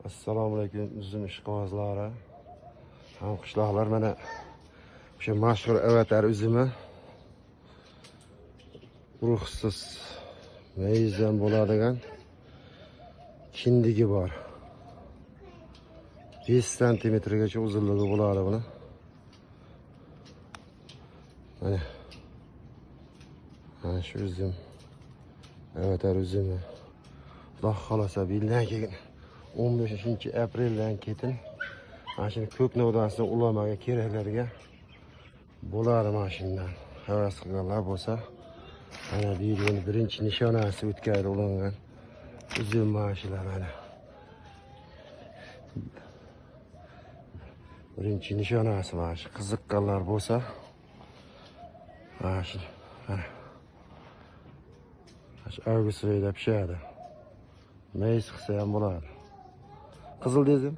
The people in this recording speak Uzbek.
Assalomu alaykum, uzum ishqibozlari, hamqishloqlar. Mana o'sha mashhur Avatar uzumi urug'siz mayizdan bo'ladigan, kindigi bor. 5 santimetrgacha uzunligi bo'ladi buni. Mana shu uzum Avatar uzumi. Xudo xohlasa, biyildan keyin 15 apreldan keyin mana shuni ko'k novdasini ulamaga keraklarga bo'ladi. Mana shundan havas qilganlar bo'lsa, mana bu yil birinchi nishonasi o'tgan yil ulangan uzum mana shular. Mana birinchi nishonasi mana shu. Qiziqqanlar bo'lsa, mana shu, mana shu avgust oyida pishadi. Mayiz qilsa ham bo'ladi. Qizil dezim.